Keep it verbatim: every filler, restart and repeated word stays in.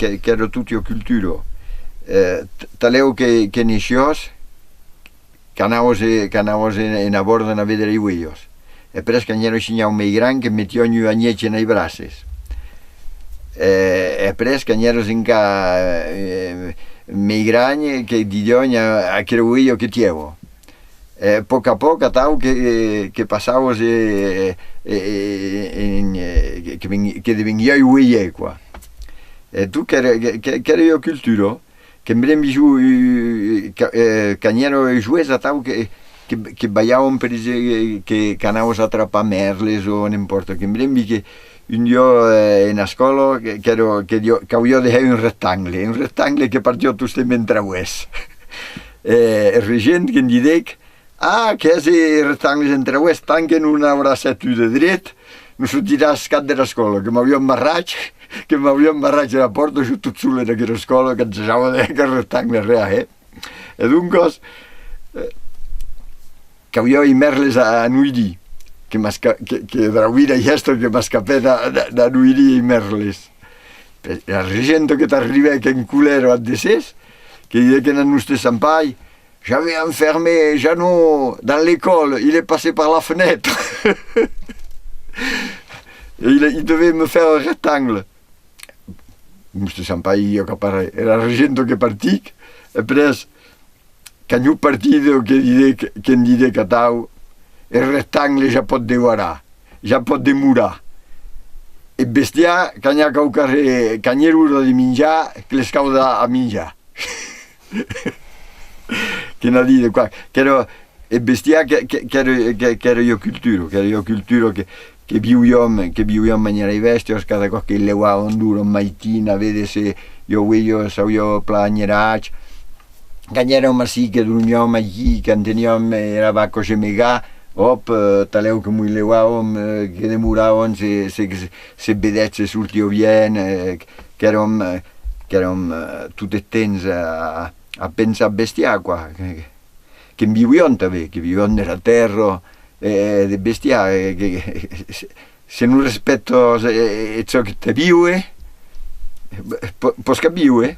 que, qu'èra tot ua cultura. Eh, t-, talèu que, que naissiás, qu'anavas, eh, qu'anavas en, ena bòrda a véder es oelhas. E après, quan èras un shinhau mei gran, que metián ua anhècha enas braces. E, e après, quan èras encara, eh, mei gran, que didián a, aquera oelha que tieva. E pòc a pòc, atau que, que passavas, eh, eh, eh, en, eh, que, que ven-, que devenguiás oelhèr, quoi. E tot qu'èra, que, que, qu'èra ua cultura, que'm brembi jo, eh, ca-, eh, quan èra joen, atau que, que, que balhàvem, per exemple, que, qu'anavas atrapar mèrles o n'empòrta. Que'm brembi que un dia, eh, ena escòla, que, qu'èra, que dio-, qu'auiá de hèr un rectangle, un rectangle que partiá tostemps en trauès. E, eth regent que'm didec: «Ah, qu'hès es rectangles en trauès, tant que non auràs hèt un de dret, non sortiràs cap dera escòla», que m'auiá embarrat, que m'auiá embarrat era pòrta, jo tot sol en aquera escòla, qu'ensajava de hèr aqueth rectangle, rea, eh? E doncas, eh, qu'auiá es mèrles a, a noirrir, que m'esca-, que, que drauvira hèsta que m'escapè d'a, d'a, d'anoirrir es mèrles. Era regenta que t'arribèc en colèra ath decés, que didec ena noste Sent Pèir: «J'avais enfermé Jeannot dans l'école, il est passé par la fenêtre.» Et il, il devait me faire un rectangle. Noste Sent Pèir i a cap arré. Era regenta que partic, e après, quan jo parti, que didec, que'm didec atau: «Eth rectangle ja pòt devarar, ja pòt demorar. Eth bestiar, quan i a quauquarren, quan ei ora de minjar, que les cau dar a minjar.» Que n'a dit de quoi, qu'èra eth bestiar que, que, qu'èra, que, qu'èra ua cultura, qu'èra ua cultura que, que viuiam, que viuiam manhar es bèstias, cada còp que lheuàvam d'ora en maitin, a véder se ua oelha s'auiá plan anherat. Quan èram ací, que dormiam aquí, quan teniam, eh, era vaca gemegar, òp, eh, talèu que mos lheuàvam, eh, que demoràvam, se, se, se vedètz se sortiá bien, eh, qu'èram, eh, qu'èram, eh, tot eth temps a, a pensar bestiar, quoi. Que, que viuiam tanben, que viuiam dera tèrra, eh, de bestiar, eh, que, que, se, se non respèctas, eh, eh, çò que te viu, eh, po-, pòs cap viure, eh.